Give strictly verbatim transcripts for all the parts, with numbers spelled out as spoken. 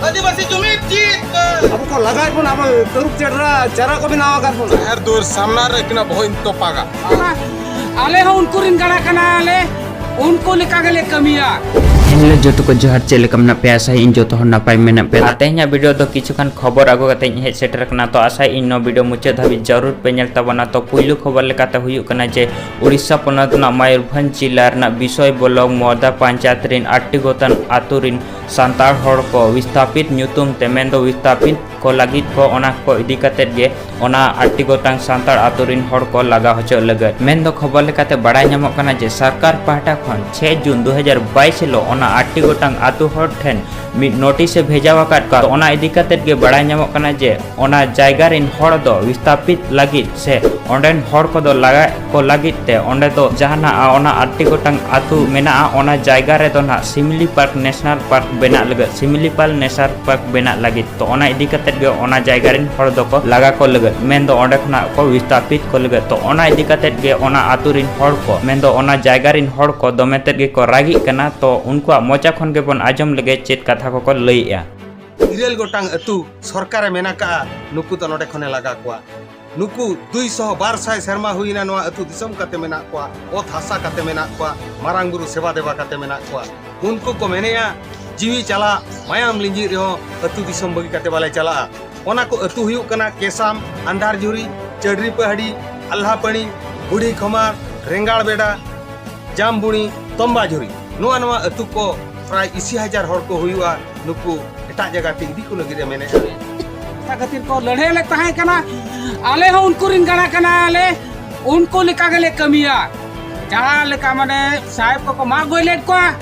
ᱟᱹᱫᱤᱵᱟᱹᱥᱤ ᱡᱩᱢᱤᱫ ᱡᱤᱛ ᱠᱟᱨ᱾ ᱟᱵᱚ ᱠᱚ ᱞᱟᱜᱟᱭᱮᱫ ᱵᱚᱱᱟ, ᱟᱵᱚ ᱛᱟᱹᱨᱩᱵ ᱪᱮᱴᱨᱟ ᱪᱟᱨᱟ ᱠᱚ ᱵᱮᱱᱟᱣ ᱟᱠᱟᱫ ᱵᱚᱱᱟ᱾ ᱟᱨ ᱫᱩᱣᱟᱹᱨ ᱥᱟᱢᱱᱟ ᱨᱮ ᱩᱱᱠᱤᱱᱟᱜ ᱵᱚᱦᱚᱜ ᱤᱧ ᱛᱚᱯᱟᱜᱟ᱾ ᱟᱞᱮ ᱦᱚᱸ ᱩᱱᱠᱩ ᱨᱮᱱ ᱜᱟᱬᱟ ᱠᱟᱱᱟᱞᱮ, ᱩᱱᱠᱩ ᱞᱮᱠᱟ ᱜᱮᱞᱮ ᱠᱟᱹᱢᱤᱭᱟ᱾ ᱦᱮᱞᱳ ᱡᱚᱛᱚ ᱠᱚ ᱡᱚᱦᱟᱨ, ᱪᱮᱫ ᱞᱮᱠᱟ ᱢᱮᱱᱟᱜ ᱯᱮᱭᱟ? ᱟᱥᱟᱭᱟᱹᱧ ᱡᱚᱛᱚ ᱦᱚᱲ ᱱᱟᱯᱟᱭ ᱢᱮᱱᱟᱜ ᱯᱮᱭᱟ᱾ ᱟᱨ ᱛᱮᱦᱮᱧᱟᱜ ᱵᱷᱤᱰᱤᱭᱳ ᱫᱚ ᱠᱤᱪᱷᱩ ᱜᱟᱱ ᱠᱷᱚᱵᱚᱨ ᱟᱹᱜᱩ ᱠᱟᱛᱮ ᱤᱧ ᱦᱮᱡ ᱥᱮᱴᱮᱨ ᱟᱠᱟᱱᱟ, ᱛᱚ ᱟᱥᱟᱭᱟᱹᱧ ᱱᱚᱣᱟ ᱵᱷᱤᱰᱤᱭᱳ ᱢᱩᱪᱟᱹᱫ ᱫᱷᱟᱹᱵᱤᱡ ᱡᱟᱹᱨᱩᱲ ᱯᱮ ᱧᱮᱞ ᱛᱟᱵᱚᱱᱟ᱾ ᱛᱚ ᱯᱩᱭᱞᱩ ᱠᱷᱚᱵᱚᱨ ᱞᱮᱠᱟᱛᱮ ᱦᱩᱭᱩᱜ ᱠᱟᱱᱟ ᱡᱮ ᱩᱲᱤᱥᱥᱟ ᱯᱚᱱᱚᱛ ᱨᱮᱱᱟᱜ ᱢᱚᱭᱩᱨᱵᱷᱚᱸᱡᱽ ᱡᱤᱞᱟ ᱨᱮᱱᱟᱜ ᱵᱤᱥᱚᱭ ᱵᱞᱚᱠ ᱢᱚᱨᱫᱟ ᱯᱚᱧᱪᱟᱭᱮᱛ ᱨᱮᱱ ᱟᱴᱴᱤ ᱜᱚᱴᱟᱝ ᱟᱛᱳ ᱨᱮᱱ ᱥᱟᱱᱛᱟᱲ ᱦᱚᱲ ᱠᱚ ᱵᱤᱥᱛᱷᱟᱯᱤᱛ ᱧᱩᱛᱩᱢ ᱛᱮ, ᱢᱮᱱᱫᱚ ᱵᱤᱥᱛᱷᱟᱯᱤᱛ ᱠᱚ ᱞᱟᱹᱜᱤᱫ ᱠᱚ, ᱚᱱᱟ ᱠᱚ ᱤᱫᱤ ᱠᱟᱛᱮᱫ ᱜᱮ ᱚᱱᱟ ᱟᱴᱴᱤ ᱜᱚᱴᱟᱝ ᱥᱟᱱᱛᱟᱲ ᱟᱛᱳ ᱨᱮᱱ ᱦᱚᱲ ᱠᱚ ᱞᱟᱜᱟ ᱦᱚᱪᱚ ᱞᱟᱹᱜᱤᱫ᱾ ᱢᱮᱱᱫᱚ ᱠᱷᱚᱵᱚᱨ ᱞᱮᱠᱟᱛᱮ ᱵᱟᱲᱟᱭ ᱧᱟᱢᱚᱜ ᱠᱟᱱᱟ ᱡᱮ ᱥᱚᱨᱠᱟᱨ ᱯᱟᱦᱴᱟ ᱠᱷᱚᱱ ᱪᱷᱮᱭ ᱡᱩᱱ ᱫᱩ ᱦᱟᱡᱟᱨ ᱵᱟᱭᱤᱥ ᱦᱤᱞᱳᱜ ᱚᱱᱟ ᱟᱴᱴᱤ ᱜᱚᱴᱟᱝ ᱟᱛᱳ ᱦᱚᱲ ᱴᱷᱮᱱ ᱢᱤᱫ ᱱᱳᱴᱤᱥ ᱮ ᱵᱷᱮᱡᱟ ᱟᱠᱟᱫ ᱠᱚᱣᱟ᱾ ᱚᱱᱟ ᱤᱫᱤ ᱠᱟᱛᱮᱫ ᱜᱮ ᱵᱟᱲᱟᱭ ᱧᱟᱢᱚᱜ ᱠᱟᱱᱟ ᱡᱮ ᱚᱱᱟ ᱡᱟᱭᱜᱟ ᱨᱮᱱ ᱦᱚᱲ ᱫᱚ ᱵᱤᱥᱛᱷᱟᱯᱤᱛ ᱞᱟᱹᱜᱤᱫ ᱥᱮ ᱚᱸᱰᱮᱱ ᱦᱚᱲ ᱠᱚᱫᱚ ᱞᱟᱜᱟ ᱠᱚ ᱞᱟᱹᱜᱤᱫ ᱛᱮ ᱚᱸᱰᱮ ᱫᱚ ᱡᱟᱦᱟᱱᱟᱜ ᱚᱱᱟ ᱟᱴᱴᱤ ᱜᱚᱴᱟᱝ ᱟᱹᱛᱩ ᱢᱮᱱᱟᱜᱼᱟ, ᱚᱱᱟ ᱡᱟᱭᱜᱟ ᱨᱮᱫᱚ ᱱᱟᱦᱟᱜ ᱥᱤᱢᱞᱤ ᱯᱟᱨᱠ ᱱᱮᱥᱱᱟᱞ ᱯᱟᱨᱠ ᱵᱮᱱᱟᱜ ᱞᱟᱹᱜᱤᱫ, ᱥᱤᱢᱞᱤᱯᱟᱞ ᱱᱮᱥᱱᱟᱞ ᱯᱟᱨᱠ ᱵᱮᱱᱟᱜ ᱞᱟᱹᱜᱤᱫ᱾ ᱛᱚ ᱚᱱᱟ ᱤᱫᱤ ᱠᱟᱛᱮᱫ ᱜᱮ ᱚᱱᱟ ᱡᱟᱭᱜᱟ ᱨᱮᱱ ᱦᱚᱲ ᱫᱚᱠᱚ ᱞᱟᱜᱟ ᱠᱚ ᱞᱟᱹᱜᱤᱫ, ᱢᱮᱱᱫᱚ ᱚᱸᱰᱮ ᱠᱷᱚᱱᱟᱜ ᱠᱚ ᱵᱤᱥᱛᱷᱟᱯᱤᱛ ᱠᱚ ᱞᱟᱹᱜᱤᱫ᱾ ᱛᱚ ᱚᱱᱟ ᱤᱫᱤ ᱠᱟᱛᱮᱫ ᱜᱮ ᱚᱱᱟ ᱟᱹᱛᱩ ᱨᱮᱱ ᱦᱚᱲ ᱠᱚ, ᱢᱮᱱᱫᱚ ᱚᱱᱟ ᱡᱟᱭᱜᱟ ᱨᱮᱱ ᱦᱚᱲ ᱠᱚ ᱫᱚᱢᱮ ᱛᱮᱫ ᱜᱮᱠᱚ ᱨᱟᱹᱜᱤᱜ ᱠᱟᱱᱟ᱾ ᱛᱚ ᱩᱱᱠᱩᱣᱟᱜ ᱢᱚᱪᱟ ᱠᱷᱚᱱ ᱜᱮᱵᱚᱱ ᱟᱸᱡᱚᱢ ᱞᱮᱜᱮ ᱪᱮᱫ ᱠᱟᱛᱷᱟ ᱠᱚᱠᱚ ᱞᱟᱹᱭᱮᱜᱼᱟ᱾ ᱤᱨᱟᱹᱞ ᱜᱚᱴᱟᱝ ᱟᱹᱛᱩ ᱥᱚᱨᱠᱟᱨᱮ ᱢᱮᱱ ᱟᱠᱟᱜᱼᱟ, ᱱᱩᱠᱩ ᱫᱚ ᱱᱚᱰᱮ ᱠᱷᱚᱱᱮ ᱞᱟᱜᱟ ᱠᱚᱣᱟ᱾ ᱱᱩᱠᱩ ᱫᱩᱭ ᱥᱚ ᱵᱟᱨ ᱥᱟᱭ ᱥᱮᱨᱢᱟ ᱦᱩᱭᱱᱟ ᱱᱚᱣᱟ ᱟᱹᱛᱩ ᱫᱤᱥᱚᱢ ᱠᱟᱛᱮ ᱢᱮᱱᱟᱜ ᱠᱚᱣᱟ, ᱚᱛ ᱦᱟᱥᱟ ᱠᱟᱛᱮ ᱢᱮᱱᱟᱜ ᱠᱚᱣᱟ, ᱢᱟᱨᱟᱝ ᱵᱩᱨᱩ ᱥᱮᱵᱟ ᱫᱮᱵᱟ ᱠᱟᱛᱮ ᱢᱮᱱᱟᱜ ᱠᱚᱣᱟ᱾ ᱩᱱᱠᱩ ᱠᱚ ᱢᱮᱱᱮᱜᱼᱟ, ᱡᱤᱣᱤ ᱪᱟᱞᱟᱜ, ᱢᱟᱭᱟᱢ ᱞᱤᱸᱡᱤᱜ ᱨᱮᱦᱚᱸ ᱟᱹᱛᱩ ᱫᱤᱥᱚᱢ ᱵᱟᱹᱜᱤ ᱠᱟᱛᱮ ᱵᱟᱞᱮ ᱪᱟᱞᱟᱜᱼᱟ᱾ ᱚᱱᱟ ᱠᱚ ᱟᱹᱛᱩ ᱦᱩᱭᱩᱜ ᱠᱟᱱᱟ ᱠᱮᱥᱟᱢ, ᱟᱱᱫᱷᱟᱨ ᱡᱷᱩᱨᱤ, ᱪᱟᱹᱰᱨᱤ ᱯᱟᱦᱟᱲᱤ, ᱟᱞᱦᱟᱯᱟᱹᱲᱤ, ᱵᱩᱲᱦᱤ ᱠᱷᱚᱢᱟᱨ, ᱨᱮᱝᱜᱟᱲ ᱵᱮᱰᱟ, ᱡᱟᱢᱵᱩᱲᱤ, ᱛᱚᱢᱵᱟ ᱡᱷᱩᱨᱤ᱾ ᱱᱚᱣᱟ, ᱱᱚᱣᱟ ᱟᱹᱛᱩ ᱠᱚ ᱯᱨᱟᱭ ᱤᱥᱤ ᱦᱟᱡᱟᱨ ᱦᱚᱲ ᱠᱚ ᱦᱩᱭᱩᱜᱼᱟ, ᱱᱩᱠᱩ ᱮᱴᱟᱜ ᱡᱟᱭᱜᱟ ᱛᱮ ᱤᱫᱤ ᱠᱚ ᱞᱟᱹᱜᱤᱫ ᱮ ᱢᱮᱱᱮᱫᱼᱟ᱾ ᱚᱱᱟ ᱠᱷᱟᱹᱛᱤᱨ ᱠᱚ ᱞᱟᱹᱲᱦᱟᱹᱭ ᱞᱮᱫ ᱛᱟᱦᱮᱸ ᱠᱟᱱᱟ᱾ ᱟᱞᱮ ᱦᱚᱸ ᱩᱱᱠᱩ ᱨᱮᱱ ᱜᱟᱬᱟ ᱠᱟᱱᱟᱞᱮ, ᱩᱱᱠᱩ ᱞᱮᱠᱟ ᱜᱮᱞᱮ ᱠᱟᱹᱢᱤᱭᱟ᱾ ᱡᱟᱦᱟᱸ ᱞᱮᱠᱟ ᱢᱟᱱᱮ ᱥᱟᱦᱮᱵᱽ ᱠᱚᱠᱚ ᱢᱟᱜ ᱜᱚᱡ ᱞᱮᱫ ᱠᱚᱣᱟ,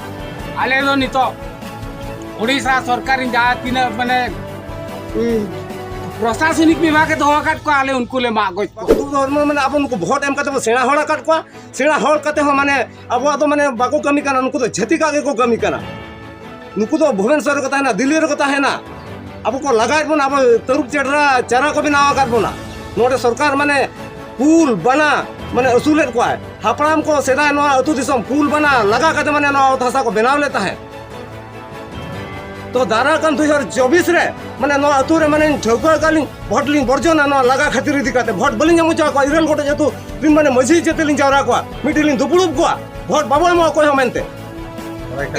ᱟᱞᱮ ᱫᱚ ᱱᱤᱛᱚᱜ ᱩᱲᱤᱥᱥᱟ ᱥᱚᱨᱠᱟᱨ ᱨᱮᱱ ᱡᱟᱦᱟᱸ ᱛᱤᱱᱟᱹᱜ ᱢᱟᱱᱮ, ᱩᱸ, ᱯᱨᱚᱥᱟᱥᱚᱱᱤᱠ ᱵᱤᱵᱷᱟᱜᱽ ᱮ ᱫᱚᱦᱚ ᱟᱠᱟᱫ ᱠᱚᱣᱟ, ᱟᱞᱮ ᱩᱱᱠᱩ ᱞᱮ ᱢᱟᱜ ᱜᱚᱡ ᱠᱚᱣᱟ᱾ ᱩᱱᱠᱩ ᱫᱚ ᱢᱟᱱᱮ ᱟᱵᱚ ᱱᱩᱠᱩ ᱵᱷᱳᱴ ᱮᱢ ᱠᱟᱛᱮ ᱵᱚ ᱥᱮᱬᱟ ᱦᱚᱲ ᱟᱠᱟᱫ ᱠᱚᱣᱟ᱾ ᱥᱮᱬᱟ ᱦᱚᱲ ᱠᱟᱛᱮ ᱦᱚᱸ ᱢᱟᱱᱮ ᱟᱵᱚᱣᱟᱜ ᱫᱚ ᱢᱟᱱᱮ ᱵᱟᱠᱚ ᱠᱟᱹᱢᱤ ᱠᱟᱱᱟ, ᱱᱩᱠᱩ ᱫᱚ ᱪᱷᱟᱹᱛᱤᱠᱟᱜ ᱜᱮᱠᱚ ᱠᱟᱹᱢᱤ ᱠᱟᱱᱟ᱾ ᱱᱩᱠᱩ ᱫᱚ ᱵᱷᱩᱵᱽᱱᱮᱥᱚᱨ ᱨᱮᱠᱚ ᱛᱟᱦᱮᱱᱟ, ᱫᱤᱞᱞᱤ ᱨᱮᱠᱚ ᱛᱟᱦᱮᱱᱟ᱾ ᱟᱵᱚ ᱠᱚ ᱞᱟᱜᱟᱭᱮᱫ ᱵᱚᱱᱟ, ᱟᱵᱚ ᱛᱟᱹᱨᱩᱵ ᱪᱮᱴᱨᱟ ᱪᱟᱨᱟ ᱠᱚ ᱵᱮᱱᱟᱣ ᱟᱠᱟᱫ ᱵᱚᱱᱟ᱾ ᱱᱚᱰᱮ ᱥᱚᱨᱠᱟᱨ ᱢᱟᱱᱮ ᱠᱩᱞ ᱵᱟᱱᱟ ᱢᱟᱱᱮ ᱟᱹᱥᱩᱞᱮᱫ ᱠᱚᱣᱟᱭ᱾ ᱦᱟᱯᱲᱟᱢ ᱠᱚ ᱥᱮᱫᱟᱭ ᱱᱚᱣᱟ ᱟᱹᱛᱩ ᱫᱤᱥᱚᱢ ᱠᱩᱞ ᱵᱟᱱᱟ ᱞᱟᱜᱟ ᱠᱟᱛᱮ ᱢᱟᱱᱮ ᱱᱚᱣᱟ ᱚᱛ ᱦᱟᱥᱟ ᱠᱚ ᱵᱮᱱᱟᱣ ᱞᱮᱫ ᱛᱟᱦᱮᱸᱫ᱾ ᱛᱚ ᱫᱟᱨᱟ ᱠᱟᱱ ᱫᱩ ᱦᱟᱡᱟᱨ ᱪᱚᱵᱵᱤᱥ ᱨᱮ ᱢᱟᱱᱮ ᱱᱚᱣᱟ ᱟᱹᱛᱩ ᱨᱮ ᱢᱟᱱᱮ ᱴᱷᱟᱹᱣᱠᱟᱹ ᱟᱠᱟᱫ ᱞᱤᱧ, ᱵᱷᱳᱴ ᱞᱤᱧ ᱵᱚᱨᱡᱚᱱᱟ ᱱᱚᱣᱟ ᱞᱟᱜᱟ ᱠᱷᱟᱹᱛᱤᱨ ᱤᱫᱤ ᱠᱟᱛᱮ᱾ ᱵᱷᱳᱴ ᱵᱟᱹᱞᱤᱧ ᱮᱢ ᱦᱚᱪᱚ ᱟᱠᱚᱣᱟ᱾ ᱤᱨᱟᱹᱞ ᱜᱚᱴᱮᱡ ᱟᱹᱛᱩ ᱨᱤᱱ ᱢᱟᱱᱮ ᱢᱟᱹᱡᱷᱤ ᱡᱟᱹᱛᱤ ᱞᱤᱧ ᱡᱟᱣᱨᱟ ᱠᱚᱣᱟ, ᱢᱤᱫᱴᱮᱱ ᱞᱤᱧ ᱫᱩᱯᱲᱩᱵ ᱠᱚᱣᱟ, ᱵᱷᱳᱴ ᱵᱟᱵᱚ ᱮᱢᱚᱜ ᱚᱠᱚᱭ ᱦᱚᱸ ᱢᱮᱱᱛᱮ᱾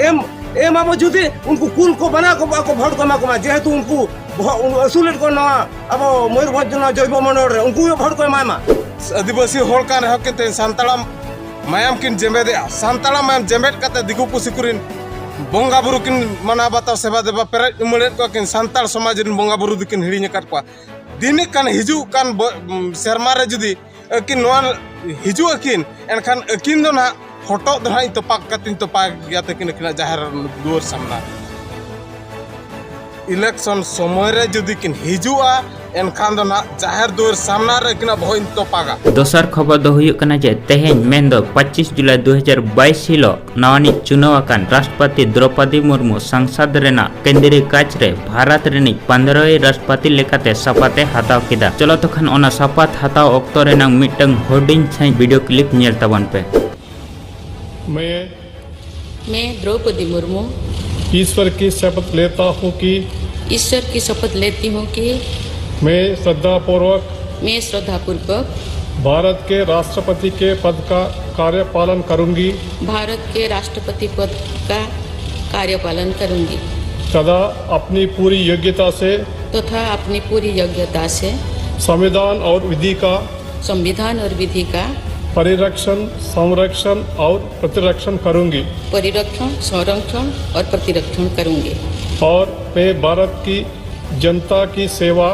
ᱮᱢ, ᱮᱢ ᱟᱵᱚ ᱡᱩᱫᱤ ᱩᱱᱠᱩ ᱠᱩᱞ ᱠᱚ ᱵᱟᱱᱟ ᱠᱚ, ᱟᱠᱚ ᱵᱷᱳᱴ ᱠᱚ ᱮᱢᱟ ᱠᱚᱢᱟ, ᱡᱮᱦᱮᱛᱩ ᱩᱱᱠᱩ ᱵᱚᱦᱚᱜ, ᱩᱱᱠᱩ ᱟᱹᱥᱩᱞᱮᱫ ᱠᱚ ᱱᱚᱣᱟ ᱟᱵᱚ ᱢᱚᱭᱩᱨᱵᱷᱚᱸᱡᱽ ᱱᱚᱣᱟ ᱡᱚᱭᱵᱚ ᱢᱚᱱᱰᱚᱞ ᱨᱮ ᱩᱱᱠᱩ ᱜᱮ ᱵᱷᱳᱴ ᱠᱚ ᱮᱢᱟᱭ ᱢᱟ᱾ ᱟᱹᱫᱤᱵᱟᱹᱥᱤ ᱦᱚᱲ ᱠᱟᱱ ᱨᱮᱦᱚᱸ ᱠᱤᱱ ᱛᱮᱦᱮᱧ ᱥᱟᱱᱛᱟᱲᱟᱜ ᱢᱟᱭᱟᱢ ᱠᱤᱱ ᱡᱮᱢᱵᱮᱫᱮᱜᱼᱟ᱾ ᱥᱟᱱᱛᱟᱲᱟᱜ ᱢᱟᱭᱟᱢ ᱡᱮᱢᱵᱮᱫ ᱠᱟᱛᱮ ᱫᱤᱠᱩ ᱯᱩᱥᱤ ᱠᱚᱨᱮᱱ ᱵᱚᱸᱜᱟ ᱵᱩᱨᱩ ᱠᱤᱱ ᱢᱟᱱᱟᱣ ᱵᱟᱛᱟᱣ ᱥᱮᱵᱟ ᱫᱮᱵᱟ ᱯᱮᱨᱮᱡ ᱩᱢᱟᱹᱲᱮᱫ ᱠᱚᱣᱟ ᱠᱤᱱ᱾ ᱥᱟᱱᱛᱟᱲ ᱥᱚᱢᱟᱡᱽ ᱨᱮᱱ ᱵᱚᱸᱜᱟ ᱵᱩᱨᱩ ᱫᱚᱠᱤᱱ ᱦᱤᱲᱤᱧ ᱟᱠᱟᱫ ᱠᱚᱣᱟ᱾ ᱫᱤᱱᱤ ᱠᱟᱱ ᱦᱤᱡᱩᱜ ᱠᱟᱱ ᱵᱚ-, ᱥᱮᱨᱢᱟ ᱨᱮ ᱡᱩᱫᱤ ᱟᱹᱠᱤᱱ ᱱᱚᱣᱟ ᱦᱤᱡᱩᱜ ᱟᱹᱠᱤᱱ, ᱮᱱᱠᱷᱟᱱ ᱟᱹᱠᱤᱱ ᱫᱚ ᱱᱟᱦᱟᱜ ᱦᱚᱴᱚᱜ ᱫᱚ ᱱᱟᱦᱟᱜ ᱤᱧ ᱛᱚᱯᱟᱜ ᱠᱟᱛᱮᱧ ᱛᱚᱯᱟᱜ ᱜᱮᱭᱟ ᱛᱟᱹᱠᱤᱱ ᱟᱹᱠᱤᱱᱟᱜ ᱡᱟᱦᱮᱨ ᱫᱩᱣᱟᱹᱨ ᱥᱟᱢᱱᱟ᱾ ᱤᱞᱮᱠᱥᱚᱱ ᱥᱚᱢᱚᱭ ᱨᱮ ᱡᱩᱫᱤ ᱠᱤᱱ ᱦᱤᱡᱩᱜᱼᱟ, ᱮᱱᱠᱷᱟᱱ ᱫᱚ ᱱᱟᱦᱟᱜ ᱡᱟᱦᱮᱨ ᱫᱩᱣᱟᱹᱨ ᱥᱟᱢᱱᱟ ᱨᱮ ᱟᱹᱠᱤᱱᱟᱜ ᱵᱚᱦᱚᱜ ᱤᱧ ᱛᱚᱯᱟᱜᱟ᱾ ᱫᱚᱥᱟᱨ ᱠᱷᱚᱵᱚᱨ ᱫᱚ ᱦᱩᱭᱩᱜ ᱠᱟᱱᱟ ᱡᱮ ᱛᱮᱦᱮᱧ, ᱢᱮᱱᱫᱚ ᱯᱚᱸᱪᱤᱥ ᱡᱩᱞᱟᱭ ᱫᱩ ᱦᱟᱡᱟᱨ ᱵᱟᱭᱤᱥ ᱦᱤᱞᱳᱜ, ᱱᱟᱣᱟᱱᱤᱡ ᱪᱩᱱᱟᱹᱣ ᱟᱠᱟᱱ ᱨᱟᱥᱴᱨᱚᱯᱚᱛᱤ ᱫᱨᱚᱯᱚᱫᱤ ᱢᱩᱨᱢᱩ ᱥᱚᱝᱥᱚᱫ ᱨᱮᱱᱟᱜ ᱠᱮᱱᱫᱨᱤᱭᱚ ᱠᱟᱪ ᱨᱮ ᱵᱷᱟᱨᱚᱛ ᱨᱤᱱᱤᱡ ᱯᱚᱱᱫᱽᱨᱚᱭ ᱨᱟᱥᱴᱨᱚᱯᱚᱛᱤ ᱞᱮᱠᱟᱛᱮ ᱥᱟᱯᱟᱛ ᱮ ᱦᱟᱛᱟᱣ ᱠᱮᱫᱟ᱾ ᱪᱚᱞᱚ ᱛᱚᱠᱷᱟᱱ ᱚᱱᱟ ᱥᱟᱯᱟᱛ ᱦᱟᱛᱟᱣ ᱚᱠᱛᱚ ᱨᱮᱱᱟᱝ ᱢᱤᱫᱴᱟᱝ ᱦᱩᱰᱤᱧ ᱥᱟᱺᱦᱤᱡ video clip ᱧᱮᱞ ᱛᱟᱵᱚᱱ ᱯᱮ᱾ मैं मैं द्रौपदी मुर्मू ईश्वर की शपथ लेता हूँ कि ईश्वर की शपथ लेती हूँ कि मैं श्रद्धापूर्वक मैं श्रद्धापूर्वक भारत के राष्ट्रपति के पद का कार्यपालन करूंगी भारत के राष्ट्रपति पद का कार्यपालन करूंगी तथा अपनी पूरी योग्यता से तथा अपनी पूरी योग्यता से संविधान और विधि का संविधान और विधि का परिरक्षण, संरक्षण और प्रतिरक्षण करूंगी परिरक्षण, संरक्षण और प्रतिरक्षण करूंगी और मैं भारत की जनता की सेवा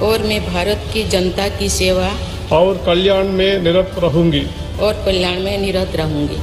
और मैं भारत की जनता की सेवा और कल्याण में निरत रहूंगी। और कल्याण में निरत रहूंगी।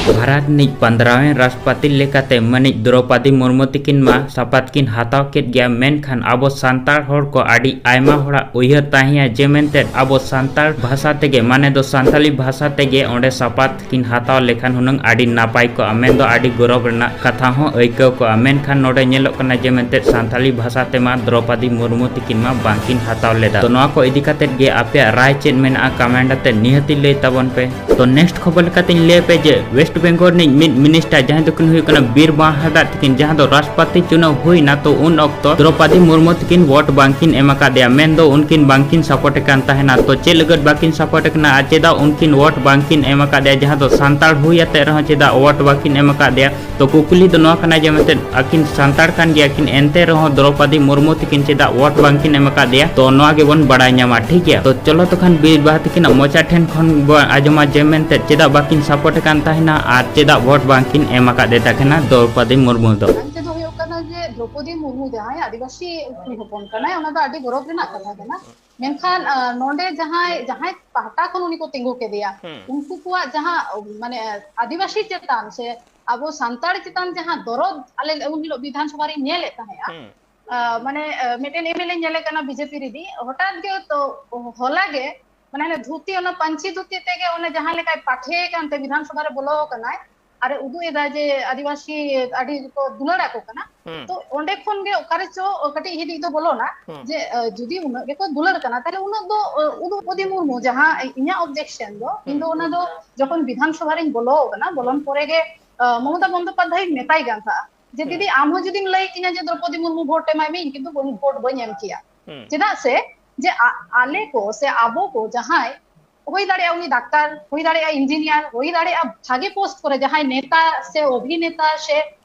ᱵᱷᱟᱨᱚᱛ ᱨᱤᱱᱤᱡ ᱯᱚᱱᱫᱽᱨᱟᱣᱮᱱ ᱨᱟᱥᱴᱨᱚᱯᱚᱛᱤ ᱞᱮᱠᱟᱛᱮ ᱢᱟᱹᱱᱤᱡ ᱫᱨᱚᱯᱚᱫᱤ ᱢᱩᱨᱢᱩ ᱛᱤᱠᱤᱱ ᱢᱟ ᱥᱟᱯᱟᱛ ᱠᱤᱱ ᱦᱟᱛᱟᱣ ᱠᱮᱫ ᱜᱮᱭᱟ, ᱢᱮᱱᱠᱷᱟᱱ ᱟᱵᱚ ᱥᱟᱱᱛᱟᱲ ᱦᱚᱲ ᱠᱚ ᱟᱹᱰᱤ ᱟᱭᱢᱟ ᱦᱚᱲᱟᱜ ᱩᱭᱦᱟᱹᱨ ᱛᱟᱦᱮᱸᱭᱟ ᱡᱮ ᱢᱮᱱᱛᱮ ᱟᱵᱚ ᱥᱟᱱᱛᱟᱲ ᱵᱷᱟᱥᱟ ᱛᱮᱜᱮ, ᱢᱟᱱᱮ ᱫᱚ ᱥᱟᱱᱛᱟᱞᱤ ᱵᱷᱟᱥᱟ ᱛᱮᱜᱮ ᱚᱸᱰᱮ ᱥᱟᱯᱟᱛ ᱠᱤᱱ ᱦᱟᱛᱟᱣ ᱞᱮᱠᱷᱟᱱ ᱦᱩᱱᱟᱹᱝ ᱟᱹᱰᱤ ᱱᱟᱯᱟᱭ ᱠᱚᱜᱼᱟ, ᱢᱮᱱᱫᱚ ᱟᱹᱰᱤ ᱜᱚᱨᱚᱵᱽ ᱨᱮᱱᱟᱜ ᱠᱟᱛᱷᱟ ᱦᱚᱸ ᱟᱹᱭᱠᱟᱹᱣ ᱠᱚᱜᱼᱟ᱾ ᱢᱮᱱᱠᱷᱟᱱ ᱱᱚᱰᱮ ᱧᱮᱞᱚᱜ ᱠᱟᱱᱟ ᱡᱮ ᱢᱮᱱᱛᱮ ᱥᱟᱱᱛᱟᱞᱤ ᱵᱷᱟᱥᱟ ᱛᱮᱢᱟ ᱫᱨᱚᱯᱚᱫᱤ ᱢᱩᱨᱢᱩ ᱛᱤᱠᱤᱱ ᱢᱟ ᱵᱟᱝᱠᱤᱱ ᱦᱟᱛᱟᱣ ᱞᱮᱫᱟ᱾ ᱛᱚ ᱱᱚᱣᱟ ᱠᱚ ᱤᱫᱤ ᱠᱟᱛᱮᱫ ᱜᱮ ᱟᱯᱮᱭᱟᱜ ᱨᱟᱭ ᱪᱮᱫ ᱢᱮᱱᱟᱜᱼᱟ, comment ᱟᱛᱮᱫ ᱱᱤᱦᱟᱹᱛᱤ ᱞᱟᱹᱭ ᱛᱟᱵᱚᱱ ᱯᱮ᱾ ᱛᱚ next ᱠᱷᱚᱵᱚᱨ ᱞᱮᱠᱟᱛᱮᱧ ᱞᱟᱹᱭ ᱟᱯᱮ ᱡᱮ West ᱵᱮᱝᱜᱚᱞ ᱨᱤᱱᱤᱡ ᱢᱤᱫ ᱢᱤᱱᱤᱥᱴᱟᱨ ᱡᱟᱦᱟᱸᱭ ᱫᱚᱠᱤᱱ ᱦᱩᱭᱩᱜ ᱠᱟᱱᱟ ᱵᱤᱨ ᱵᱟᱦᱟ ᱦᱟᱸᱥᱫᱟᱜ ᱛᱟᱹᱠᱤᱱ, ᱡᱟᱦᱟᱸ ᱫᱚ ᱨᱟᱥᱴᱨᱚᱯᱟᱛᱤ ᱪᱩᱱᱟᱹᱣ ᱦᱩᱭᱱᱟ, ᱛᱚ ᱩᱱ ᱚᱠᱛᱚ ᱫᱨᱚᱯᱟᱫᱤ ᱢᱩᱨᱢᱩ ᱛᱟᱹᱠᱤᱱ ᱣᱳᱴ ᱵᱟᱝᱠᱤᱱ ᱮᱢ ᱟᱠᱟᱫ ᱫᱮᱭᱟ, ᱢᱮᱱᱫᱚ ᱩᱱᱠᱤᱱ ᱵᱟᱝᱠᱤᱱ ᱥᱟᱯᱳᱨᱴ ᱠᱟᱱ ᱛᱟᱦᱮᱱᱟ᱾ ᱛᱚ ᱪᱮᱫ ᱞᱟᱹᱜᱤᱫ ᱵᱟᱹᱠᱤᱱ ᱥᱟᱯᱳᱨᱴ ᱠᱟᱱᱟ ᱟᱨ ᱪᱮᱫᱟᱜ ᱩᱱᱠᱤᱱ ᱣᱳᱴ ᱵᱟᱝᱠᱤᱱ ᱮᱢ ᱟᱠᱟᱫ ᱫᱮᱭᱟ, ᱡᱟᱦᱟᱸ ᱫᱚ ᱥᱟᱱᱛᱟᱲ ᱦᱩᱭ ᱟᱛᱮ ᱨᱮᱦᱚᱸ ᱪᱮᱫᱟᱜ ᱣᱳᱴ ᱵᱟᱹᱠᱤᱱ ᱮᱢ ᱟᱠᱟᱫ ᱫᱮᱭᱟ? ᱛᱚ ᱠᱩᱠᱞᱤ ᱫᱚ ᱱᱚᱣᱟ ᱠᱟᱱᱟ ᱡᱮ ᱢᱮᱱᱛᱮ ᱟᱹᱠᱤᱱ ᱥᱟᱱᱛᱟᱲ ᱠᱟᱱ ᱜᱮᱭᱟ ᱠᱤᱱ, ᱮᱱᱛᱮ ᱨᱮᱦᱚᱸ ᱫᱨᱚᱯᱟᱫᱤ ᱢᱩᱨᱢᱩ ᱛᱟᱹᱠᱤᱱ ᱪᱮᱫᱟᱜ ᱣᱳᱴ ᱵᱟᱝᱠᱤᱱ ᱮᱢ ᱟᱠᱟᱫ ᱫᱮᱭᱟ? ᱛᱚ ᱱᱚᱣᱟ ᱜᱮᱵᱚᱱ ᱵᱟᱲᱟᱭ ᱧᱟᱢᱟ, ᱴᱷᱤᱠ ᱜᱮᱭᱟ? ᱛᱚ ᱪᱚᱞᱚ ᱛᱚᱠᱷᱟᱱ ᱵᱤᱨ ᱵᱟᱦᱟ ᱛᱟᱹᱠᱤᱱᱟᱜ ᱢᱚᱪᱟ ᱴᱷᱮᱱ ᱠᱷᱚᱱ ᱵᱚᱱ ᱟᱸᱡᱚᱢᱟ ᱡᱮ ᱢᱮᱱᱛᱮ ᱪᱮᱫᱟᱜ ᱵᱟᱹᱠᱤᱱ ᱥᱟᱯᱳᱨᱴ ᱠᱟᱱ ᱛᱟᱦᱮᱱᱟ ᱟᱨ ᱪᱮᱫᱟᱜ ᱣᱳᱴ ᱵᱟᱝᱠᱤᱱ ᱮᱢ ᱟᱠᱟᱫ ᱫᱮ ᱛᱟᱦᱮᱱᱟ ᱫᱨᱚᱯᱟᱫᱤ ᱢᱩᱨᱢᱩ ᱫᱚ᱾ ᱢᱮᱱᱛᱮ ᱫᱚ ᱦᱩᱭᱩᱜ ᱠᱟᱱᱟ ᱡᱮ ᱫᱨᱚᱯᱚᱫᱤ ᱢᱩᱨᱢᱩ ᱡᱟᱦᱟᱸᱭ ᱟᱹᱫᱤᱵᱟᱹᱥᱤ ᱠᱩᱲᱤ ᱦᱚᱯᱚᱱ ᱠᱟᱱᱟᱭ, ᱚᱱᱟ ᱫᱚ ᱟᱹᱰᱤ ᱜᱚᱨᱚᱵᱽ ᱨᱮᱱᱟᱜ ᱠᱟᱛᱷᱟ ᱠᱟᱱᱟ᱾ ᱢᱮᱱᱠᱷᱟᱱ, ᱟ, ᱱᱚᱰᱮ ᱡᱟᱦᱟᱸᱭ, ᱡᱟᱦᱟᱸᱭ ᱯᱟᱦᱴᱟ ᱠᱷᱚᱱ ᱩᱱᱤ ᱠᱚ ᱛᱤᱸᱜᱩ ᱠᱮᱫᱮᱭᱟ, ᱦᱩᱸ᱾ ᱩᱱᱠᱩ ᱠᱚᱣᱟᱜ ᱡᱟᱦᱟᱸ, ᱢᱟᱱᱮ, ᱟᱹᱫᱤᱵᱟᱹᱥᱤ ᱪᱮᱛᱟᱱ ᱥᱮ ᱟᱵᱚ ᱥᱟᱱᱛᱟᱲ ᱪᱮᱛᱟᱱ ᱡᱟᱦᱟᱸ ᱫᱚᱨᱚᱫ ᱟᱞᱮ ᱩᱱ ᱦᱤᱞᱳᱜ ᱵᱤᱫᱷᱟᱱ ᱥᱚᱵᱷᱟ ᱨᱤᱧ ᱧᱮᱞᱮᱫ ᱛᱟᱦᱮᱸᱜᱼᱟ, ᱦᱩᱸ᱾ ᱟ, ᱢᱟᱱᱮ, ᱟ, ᱢᱤᱫᱴᱮᱱ ᱮᱢ ᱮᱞ ᱮ ᱧᱮᱞᱮ ᱠᱟᱱᱟ ᱵᱤ ᱡᱮ ᱯᱤ ᱨᱤᱱᱤᱡ, ᱦᱚᱴᱟᱛ ᱜᱮ ᱛᱚ ᱦᱚᱞᱟ ᱜᱮ, ᱢᱟᱱᱮ, ᱦᱟᱱᱮ ᱫᱷᱩᱛᱤ, ᱚᱱᱟ ᱯᱟᱹᱧᱪᱤ ᱫᱷᱩᱛᱤ ᱛᱮᱜᱮ ᱚᱱᱮ ᱡᱟᱦᱟᱸ ᱞᱮᱠᱟᱭ ᱯᱟᱴᱷᱮ ᱠᱟᱱᱛᱮ ᱵᱤᱫᱷᱟᱱ ᱥᱚᱵᱷᱟ ᱨᱮ ᱵᱚᱞᱚ ᱟᱠᱟᱱᱟᱭ, ᱟᱨᱮ ᱩᱫᱩᱜ ᱮᱫᱟ ᱡᱮ ᱟᱹᱫᱤᱵᱟᱹᱥᱤ ᱟᱹᱰᱤ ᱠᱚ ᱫᱩᱞᱟᱹᱲ ᱟᱠᱚ ᱠᱟᱱᱟ᱾ ᱦᱩᱸ᱾ ᱛᱚ ᱚᱸᱰᱮ ᱠᱷᱚᱱ ᱜᱮ ᱚᱠᱟᱨᱮ ᱪᱚ ᱠᱟᱹᱴᱤᱡ ᱦᱤᱫᱤᱡ ᱫᱚ ᱵᱚᱞᱚᱱᱟ, ᱦᱩᱸ᱾ ᱡᱮ, ᱟ, ᱡᱩᱫᱤ ᱩᱱᱟᱹᱜ ᱜᱮᱠᱚ ᱫᱩᱞᱟᱹᱲ ᱠᱟᱱᱟ, ᱛᱟᱦᱞᱮ ᱩᱱᱟᱹᱜ ᱫᱚ, ᱟ, ᱩᱫᱩᱜ ᱯᱚᱫᱤ ᱢᱩᱨᱢᱩ, ᱡᱟᱦᱟᱸ ᱤᱧᱟᱹᱜ objection ᱫᱚ, ᱤᱧ ᱫᱚ ᱦᱩᱸ᱾ ᱚᱱᱟ ᱫᱚ ᱡᱚᱠᱷᱚᱱ ᱵᱤᱫᱷᱟᱱ ᱥᱚᱵᱷᱟ ᱨᱤᱧ ᱵᱚᱞᱚ ᱟᱠᱟᱱᱟ, ᱵᱚᱞᱚᱱ ᱯᱚᱨᱮ ᱜᱮ, ᱟ, ᱢᱚᱢᱚᱛᱟ ᱵᱚᱱᱫᱚᱯᱟᱫᱽᱫᱷᱟᱭ ᱢᱮᱛᱟᱭ ᱠᱟᱱ ᱛᱟᱦᱮᱸᱫ ᱡᱮ, ᱦᱩᱸ᱾ ᱫᱤᱫᱤ, ᱟᱢ ᱦᱚᱸ ᱡᱩᱫᱤᱢ ᱞᱟᱹᱭ ᱠᱤᱧᱟ ᱡᱮ ᱫᱨᱚᱯᱚᱫᱤ ᱢᱩᱨᱢᱩ ᱵᱷᱳᱴ ᱮᱢᱟᱭ ᱢᱮ, ᱤᱧ ᱠᱤᱱᱛᱩ ᱵᱟᱹᱧ, ᱵᱷᱳᱴ ᱵᱟᱹᱧ ᱮᱢ ᱠᱮᱭᱟ᱾ ᱦᱩᱸ᱾ ᱪᱮᱫᱟᱜ ᱥᱮ ᱡᱮ ᱟ-, ᱟᱞᱮ ᱠᱚ ᱥᱮ ᱟᱵᱚ ᱠᱚ ᱡᱟᱦᱟᱸᱭ, ᱦᱩᱭ ᱫᱟᱲᱮᱭᱟᱜᱼᱟ ᱩᱱᱤ ᱰᱟᱠᱛᱟᱨ, ᱦᱩᱭ ᱫᱟᱲᱮᱭᱟᱜᱼᱟ ᱤᱧᱡᱤᱱᱤᱭᱟᱨ, ᱦᱩᱭ ᱫᱟᱲᱮᱭᱟᱜᱼᱟ ᱵᱷᱟᱜᱮ ᱯᱳᱥᱴ ᱠᱚᱨᱮ ᱡᱟᱦᱟᱸᱭ ᱱᱮᱛᱟ ᱥᱮ ᱚᱵᱷᱤᱱᱮᱛᱟ ᱥᱮ,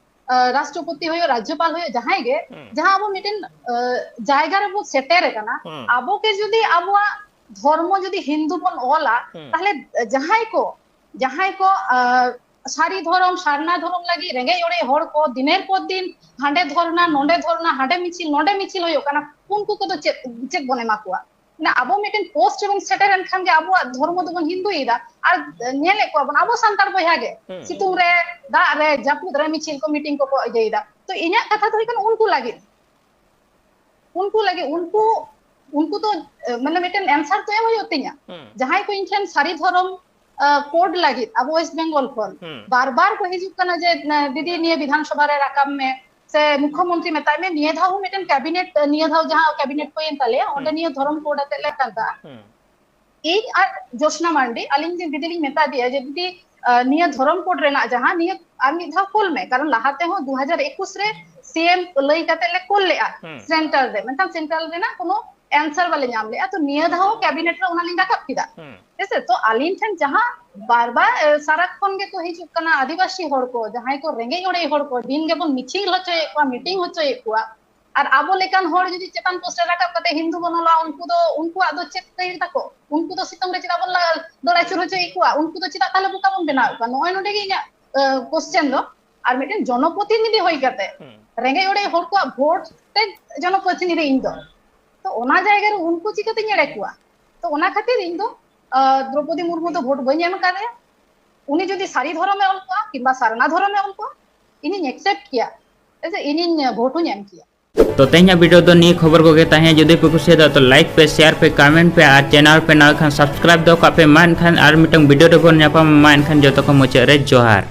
ᱟ, ᱨᱟᱥᱴᱨᱚᱯᱚᱛᱤ ᱦᱩᱭᱩᱜ, ᱨᱟᱡᱽᱡᱚᱯᱟᱞ ᱦᱩᱭᱩᱜ, ᱡᱟᱦᱟᱸᱭ ᱜᱮ, ᱦᱩᱸ᱾ ᱡᱟᱦᱟᱸ ᱟᱵᱚ ᱢᱤᱫᱴᱮᱱ, ᱟ, ᱡᱟᱭᱜᱟ ᱨᱮᱵᱚ ᱥᱮᱴᱮᱨ ᱟᱠᱟᱱᱟ, ᱦᱩᱸ᱾ ᱟᱵᱚ ᱜᱮ ᱡᱩᱫᱤ ᱟᱵᱚᱣᱟᱜ ᱫᱷᱚᱨᱢᱚ ᱡᱩᱫᱤ ᱦᱤᱱᱫᱩ ᱵᱚᱱ ᱚᱞᱟ, ᱦᱩᱸ᱾ ᱛᱟᱦᱞᱮ ᱡᱟᱦᱟᱸᱭ ᱠᱚ, ᱡᱟᱦᱟᱸᱭ ᱠᱚ, ᱟ, ᱥᱟᱹᱨᱤ ᱫᱷᱚᱨᱚᱢ, ᱥᱟᱨᱱᱟ ᱫᱷᱚᱨᱚᱢ ᱞᱟᱹᱜᱤᱫ ᱨᱮᱸᱜᱮᱡ ᱚᱨᱮᱡ ᱦᱚᱲ ᱠᱚ ᱫᱤᱱᱮᱨ ᱯᱚᱨ ᱫᱤᱱ ᱦᱟᱸᱰᱮ ᱫᱷᱚᱨᱱᱟ, ᱱᱚᱸᱰᱮ ᱫᱷᱚᱨᱱᱟ, ᱦᱟᱸᱰᱮ ᱢᱤᱪᱷᱤᱞ, ᱱᱚᱸᱰᱮ ᱢᱤᱪᱷᱤᱞ ᱦᱩᱭᱩᱜ ᱠᱟᱱᱟ, ᱩᱱᱠᱩ ᱠᱚᱫᱚ ᱪᱮᱫ, ᱪᱮᱫ ᱵᱚᱱ ᱮᱢᱟ ᱠᱚᱣᱟ? ᱢᱟᱱᱮ ᱟᱵᱚ ᱢᱤᱫᱴᱮᱱ ᱯᱳᱥᱴ ᱨᱮᱵᱚᱱ ᱥᱮᱴᱮᱨ ᱮᱱ ᱠᱷᱟᱱ ᱜᱮ ᱟᱵᱚᱣᱟᱜ ᱫᱷᱚᱨᱢᱚ ᱫᱚᱵᱚᱱ ᱦᱤᱱᱫᱩᱭᱮᱫᱟ᱾ ᱟᱨ ᱧᱮᱞᱮᱫ ᱠᱚᱣᱟ ᱵᱚᱱ ᱟᱵᱚ ᱥᱟᱱᱛᱟᱲ ᱵᱚᱭᱦᱟ ᱜᱮ ᱦᱩᱸ᱾ ᱥᱤᱛᱩᱝ ᱨᱮ, ᱫᱟᱜ ᱨᱮ, ᱡᱟᱹᱯᱩᱫ ᱨᱮ ᱢᱤᱪᱷᱤᱞ ᱠᱚ, ᱢᱤᱴᱤᱝ ᱠᱚᱠᱚ ᱤᱭᱟᱹᱭᱮᱫᱟ᱾ ᱛᱚ ᱤᱧᱟᱹᱜ ᱠᱟᱛᱷᱟ ᱫᱚ ᱦᱩᱭᱩᱜ ᱠᱟᱱᱟ ᱩᱱᱠᱩ ᱞᱟᱹᱜᱤᱫ, ᱩᱱᱠᱩ ᱞᱟᱹᱜᱤᱫ, ᱩᱱᱠᱩ, ᱩᱱᱠᱩ ᱫᱚ, ᱮ, ᱢᱟᱱᱮ ᱢᱤᱫᱴᱮᱱ ᱮᱱᱥᱟᱨ ᱛᱚ ᱮᱢ ᱦᱩᱭᱩᱜ ᱛᱤᱧᱟ᱾ ᱦᱩᱸ᱾ ᱡᱟᱦᱟᱸᱭ ᱠᱚ ᱤᱧ ᱴᱷᱮᱱ ᱥᱟᱹᱨᱤ ᱫᱷᱚᱨᱚᱢ, ᱟ, ᱠᱳᱰ ᱞᱟᱹᱜᱤᱫ ᱟᱵᱚ ᱳᱭᱮᱥᱴ ᱵᱮᱝᱜᱚᱞ ᱠᱷᱚᱱ ᱦᱩᱸ᱾ ᱵᱟᱨ ᱵᱟᱨ ᱠᱚ ᱦᱤᱡᱩᱜ ᱠᱟᱱᱟ ᱡᱮ, ᱮ, ᱫᱤᱫᱤ ᱱᱤᱭᱟᱹ ᱵᱤᱫᱷᱟᱱ ᱥᱚᱵᱷᱟ ᱨᱮ ᱨᱟᱠᱟᱵ ᱢᱮ, ᱥᱮ ᱢᱩᱠᱷᱭᱚᱢᱚᱱᱛᱨᱤ ᱢᱮᱛᱟᱭ ᱢᱮ, ᱱᱤᱭᱟᱹ ᱫᱷᱟᱣ ᱦᱚᱸ ᱢᱤᱫᱴᱮᱱ ᱠᱮᱵᱤᱱᱮᱴ, ᱱᱤᱭᱟᱹ ᱫᱷᱟᱣ ᱡᱟᱦᱟᱸ ᱠᱮᱵᱤᱱᱮᱴ ᱦᱩᱭᱮᱱ ᱛᱟᱞᱮᱭᱟ, ᱚᱸᱰᱮ ᱦᱩᱸ᱾ ᱱᱤᱭᱟᱹ ᱫᱷᱚᱨᱚᱢ ᱠᱳᱰ ᱟᱛᱮ ᱞᱮ ᱠᱟᱱ ᱛᱟᱦᱮᱸᱜᱼᱟ᱾ ᱦᱩᱸ᱾ ᱤᱧ ᱟᱨ ᱡᱳᱥᱱᱟ ᱢᱟᱱᱰᱤ, ᱟᱹᱞᱤᱧ ᱫᱤᱫᱤ ᱞᱤᱧ ᱢᱮᱛᱟ ᱫᱮᱭᱟ ᱡᱮ, ᱫᱤᱫᱤ, ᱱᱤᱭᱟᱹ ᱫᱷᱚᱨᱚᱢ ᱠᱳᱰ ᱨᱮᱱᱟᱜ ᱡᱟᱦᱟᱸ ᱱᱤᱭᱟᱹ ᱟᱨ ᱢᱤᱫ ᱫᱷᱟᱣ ᱠᱳᱞ ᱢᱮ, ᱠᱟᱨᱚᱱ ᱞᱟᱦᱟ ᱛᱮᱦᱚᱸ ᱫᱩ ᱦᱟᱡᱟᱨ ᱮᱠᱩᱥ ᱨᱮ ᱥᱤ ᱮᱢ ᱞᱟᱹᱭ ᱠᱟᱛᱮ ᱞᱮ ᱠᱳᱞ ᱞᱮᱜᱼᱟ ᱥᱮᱱᱴᱨᱟᱞ ᱨᱮ, ᱢᱮᱱᱠᱷᱟᱱ ᱥᱮᱱᱴᱨᱟᱞ ᱨᱮᱱᱟᱜ ᱠᱳᱱᱳ ᱮᱱᱥᱟᱨ ᱵᱟᱞᱮ ᱧᱟᱢ ᱞᱮᱜᱼᱟ᱾ ᱛᱚ ᱱᱤᱭᱟᱹ ᱫᱷᱟᱣ ᱠᱮᱵᱤᱱᱮᱴ ᱨᱮ ᱚᱱᱟ ᱞᱤᱧ ᱨᱟᱠᱟᱵ ᱠᱮᱫᱟ᱾ ᱦᱮᱸᱥᱮ? ᱛᱚ ᱟᱹᱞᱤᱧ ᱴᱷᱮᱱ ᱡᱟᱦᱟᱸ ᱵᱟᱨ ᱵᱟᱨ ᱥᱟᱨᱟ ᱠᱷᱚᱱ ᱜᱮᱠᱚ ᱦᱤᱡᱩᱜ ᱠᱟᱱᱟ ᱟᱹᱫᱤᱵᱟᱹᱥᱤ ᱦᱚᱲ ᱠᱚ, ᱡᱟᱦᱟᱸᱭ ᱠᱚ ᱨᱮᱸᱜᱮᱡ ᱚᱨᱮᱡ ᱦᱚᱲ ᱠᱚ, ᱫᱤᱱ ᱜᱮᱵᱚᱱ ᱢᱤᱪᱷᱤᱞ ᱦᱚᱪᱚᱭᱮᱫ ᱠᱚᱣᱟ, ᱢᱤᱴᱤᱝ ᱦᱚᱪᱚᱭᱮᱫ ᱠᱚᱣᱟ, ᱟᱨ ᱟᱵᱚ ᱞᱮᱠᱟᱱ ᱦᱚᱲ ᱡᱩᱫᱤ ᱪᱮᱛᱟᱱ ᱯᱳᱥᱴ ᱨᱮ ᱨᱟᱠᱟᱵ ᱠᱟᱛᱮ ᱦᱤᱱᱫᱩ ᱵᱚᱱ ᱚᱞᱟ, ᱩᱱᱠᱩ ᱫᱚ, ᱩᱱᱠᱩᱣᱟᱜ ᱫᱚ ᱪᱮᱫ ᱠᱟᱹᱭ ᱛᱟᱠᱚ? ᱩᱱᱠᱩ ᱫᱚ ᱥᱤᱛᱩᱝ ᱨᱮ ᱪᱮᱫᱟᱜ ᱵᱚᱱ ᱫᱟᱹᱲ ᱟᱹᱪᱩᱨ ᱦᱚᱪᱚᱭᱮᱫ ᱠᱚᱣᱟ? ᱩᱱᱠᱩ ᱫᱚ ᱪᱮᱫᱟᱜ ᱛᱟᱦᱞᱮ ᱵᱚᱠᱟ ᱵᱚᱱ ᱵᱮᱱᱟᱣᱮᱫ ᱠᱚᱣᱟ? ᱱᱚᱜᱼᱚᱭ ᱱᱚᱰᱮ ᱜᱮ ᱤᱧᱟᱹᱜ ᱠᱚᱥᱪᱮᱱ ᱫᱚ᱾ ᱟᱨ ᱢᱤᱫᱴᱮᱱ ᱡᱚᱱᱚᱯᱨᱚᱛᱤᱱᱤᱫᱷᱤ ᱦᱩᱭ ᱠᱟᱛᱮ ᱨᱮᱸᱜᱮᱡ ᱚᱨᱮᱡ ᱦᱚᱲ ᱠᱚᱣᱟᱜ ᱵᱷᱳᱴ ᱛᱮ ᱡᱚᱱᱚᱯᱨᱚᱛᱤᱱᱤᱫᱷᱤ ᱤᱧ ᱫᱚ, ᱛᱚ ᱚᱱᱟ ᱡᱟᱭᱜᱟ ᱨᱮ ᱩᱱᱠᱩ ᱪᱤᱠᱟᱹᱛᱮᱧ ᱮᱲᱮ ᱠᱚᱣᱟ? ᱛᱚ ᱚᱱᱟ ᱠᱷᱟᱹᱛᱤᱨ ᱤᱧ ᱫᱚ ᱫᱨᱚᱯᱚᱫᱤ ᱢᱩᱨᱢᱩ ᱫᱚ ᱵᱷᱳᱴ ᱵᱟᱹᱧ ᱮᱢ ᱠᱟᱫᱮᱭᱟ᱾ ᱩᱱᱤ ᱡᱩᱫᱤ ᱥᱟᱹᱨᱤ ᱫᱷᱚᱨᱚᱢᱮ ᱚᱞ ᱠᱚᱣᱟ ᱠᱤᱝᱵᱟ ᱥᱟᱨᱱᱟ ᱫᱷᱚᱨᱚᱢᱮ ᱚᱞ ᱠᱚᱣᱟ, ᱤᱧᱤᱧ ᱮᱠᱥᱮᱯᱴ ᱠᱮᱭᱟ, ᱤᱧᱤᱧ ᱵᱷᱳᱴ ᱦᱚᱸᱧ ᱮᱢ ᱠᱮᱭᱟ᱾ ᱛᱚ ᱛᱮᱦᱮᱧᱟᱜ ᱵᱷᱤᱰᱤᱭᱳ ᱫᱚ ᱱᱤᱭᱟᱹ ᱠᱷᱚᱵᱚᱨ ᱠᱚᱜᱮ ᱛᱟᱦᱮᱸ᱾ ᱡᱩᱫᱤ ᱯᱮ ᱠᱩᱥᱤᱭᱟᱫᱟ ᱛᱚ ᱞᱟᱭᱤᱠ ᱯᱮ, ᱥᱮᱭᱟᱨ ᱯᱮ, ᱠᱚᱢᱮᱱᱴ ᱯᱮ ᱟᱨ ᱪᱮᱱᱮᱞ ᱯᱮ ᱱᱟᱣᱟ ᱠᱷᱟᱱ ᱥᱟᱵᱥᱠᱨᱟᱭᱤᱵ ᱫᱚᱦᱚ ᱠᱟᱜ ᱯᱮ᱾ ᱢᱟ ᱮᱱᱠᱷᱟᱱ ᱟᱨ ᱢᱤᱫᱴᱟᱝ ᱵᱷᱤᱰᱤᱭᱳ ᱨᱮᱵᱚᱱ ᱧᱟᱯᱟᱢᱟ᱾ ᱢᱟ ᱮᱱᱠᱷᱟᱱ ᱡᱚᱛᱚ ᱠᱚ ᱢᱩᱪᱟᱹᱫ ᱨᱮ ᱡᱚᱦᱟᱨ᱾